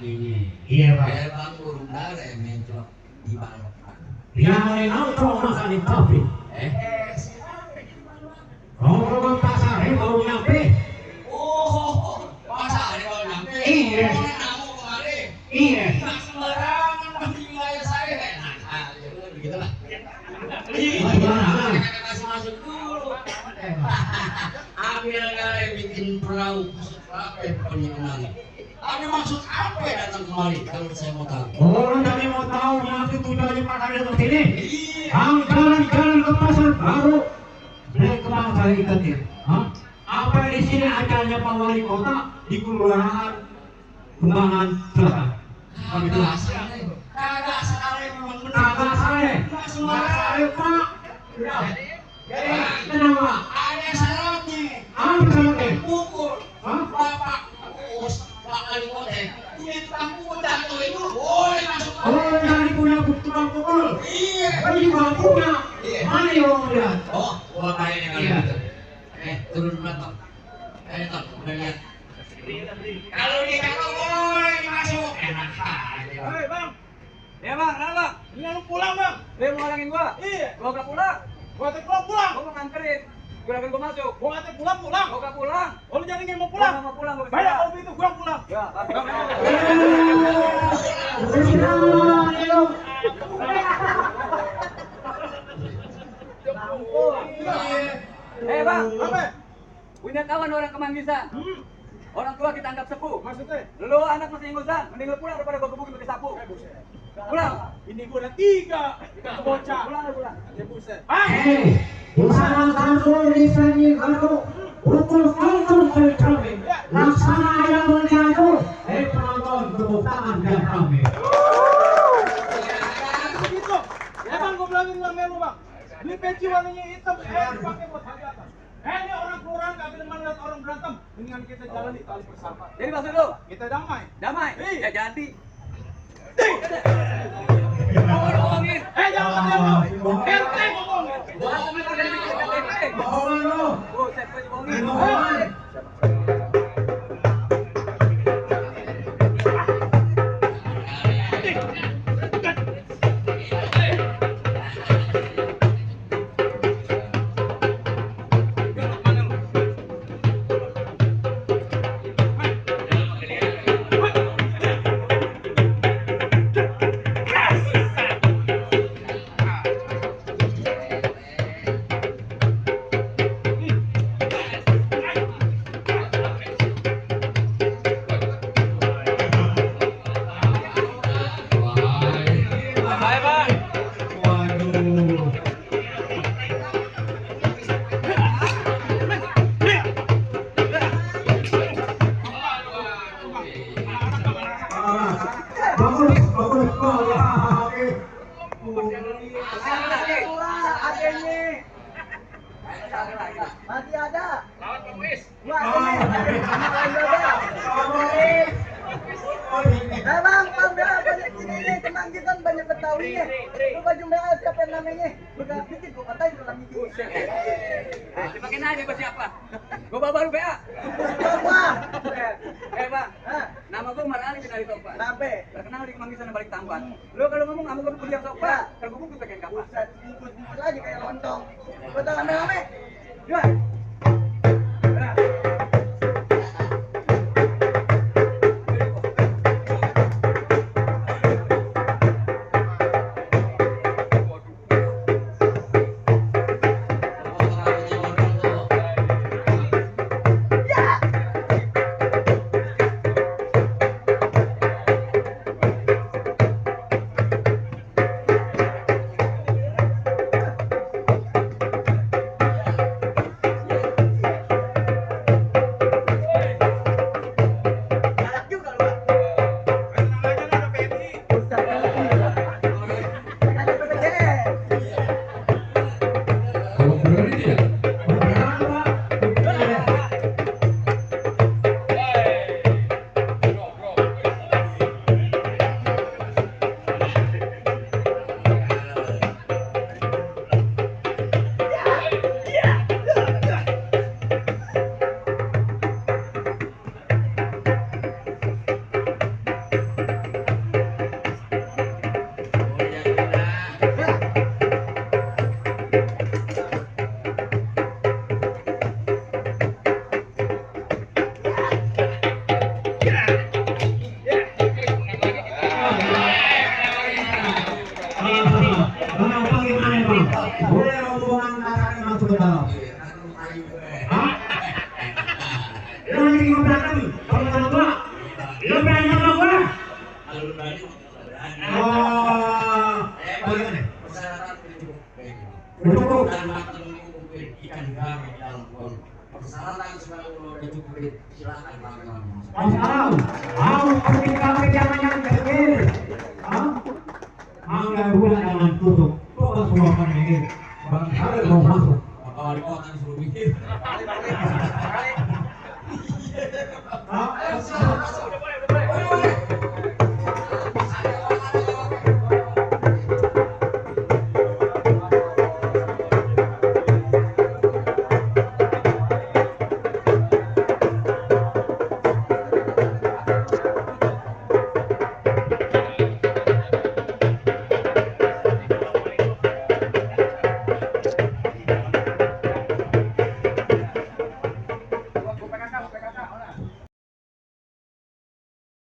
ini. Iya Pak. Bang burung dara mencok di balokan. Yang nongkrong makan di kafe. Nongkrong pasar baru nyampe. Oh, pasar baru nyampe. Iya. Kamu kemarin. Iya. Nah, sembarangan menghilai saya. Nah, ya begitu lah. Kasih masuk dulu. Ambil kali bikin perahu apa yang penyimpanan. Tapi maksud apa ya datang kemari kalau saya mau tahu? Orang kami mau tahu maksud tujuannya Pak Kades datang sini. Ang jalan-jalan ke pasar baru. Naik ke bangsa ikannya. Apa di sini acaranya Pak Wali Kota di Kelurahan Kembangan Selatan. Kagak sekali memang benar. Kagak saya. Saya Pak. Tenang Pak. Ada syaratnya. Apa syaratnya? Pukul. Bapak Pak Wali Kota. Duit kamu jatuh itu boleh masuk. Oh, jadi punya bukti bang pukul. Iya. Ini juga punya. Mana yang mau lihat? Oh, gua kayaknya kalau gitu. Turun batok. Tok, udah lihat. Kalau dia kata boleh masuk, enak aja. Hei bang, ya bang, kenapa? Ini lu pulang bang? Dia mau ngalangin gua? Iya. Gua gak pulang. Gua tak pulang. Gua mau nganterin. Gua nganterin gua masuk. Gua nganter pulang. Gua gak pulang. Oh lu jangan ingin mau pulang? Gua mau pulang. Baik kalau begitu gua pulang. Ya. Bang, apa? Punya kawan orang Kemanggisan. Orang tua kita anggap sepuh. Maksudnya? Lu anak masih ingusan, mending lu pulang daripada gua gebukin pakai sapu. Pulang. Ini gua ada 3. Kita bocah. Pulang. Ya buset. Usaha kantor di sini kalau pukul kantor kami laksana yang menjadu penonton tepuk tangan dan kami. Begitu. Ya bang, gua bilangin sama lu bang. Beli peci warnanya hitam, pakai buat hari atas. Ini orang kelurahan gak demen lihat orang berantem. Mendingan kita jalan di tali bersama. Jadi maksud lu? Kita damai. Damai? Ya jadi. Ngomongin. Jangan ngomong. Ente ngomongin. Bohongan lu. Buset, ngomongin. Masih ada. Lawan Pengwis. Bang, banyak sini nih, Kemanggisan banyak Betawinya. Lu baju merah siapa yang namanya? Udah dikit gua katain kalau gitu. Dipakein aja gua siapa? Gua baru BA. Wah. Bang. Nama gua Marali kenal di Topa. Sampai Terkenal di Kemanggisan balik tampan. Lu kalau ngomong kamu gua kuliah Topa, tergubuk tuh pengen kapan? buset, bungkus aja kayak lontong. Betul rame-rame. Yuk. Kalau berani, berani. Bagaimana? Persyaratan cukup baik. Cukup. Dan makan mencukupi ikan garam dalam pon. Persyaratan sudah dicukupi. Silakan teman-teman. Mau ketika jangan yang kecil. Angga bulan jangan tutup. Tuh semua kan ini. Bang, saya mau masuk. Apa di kota suruh bikin?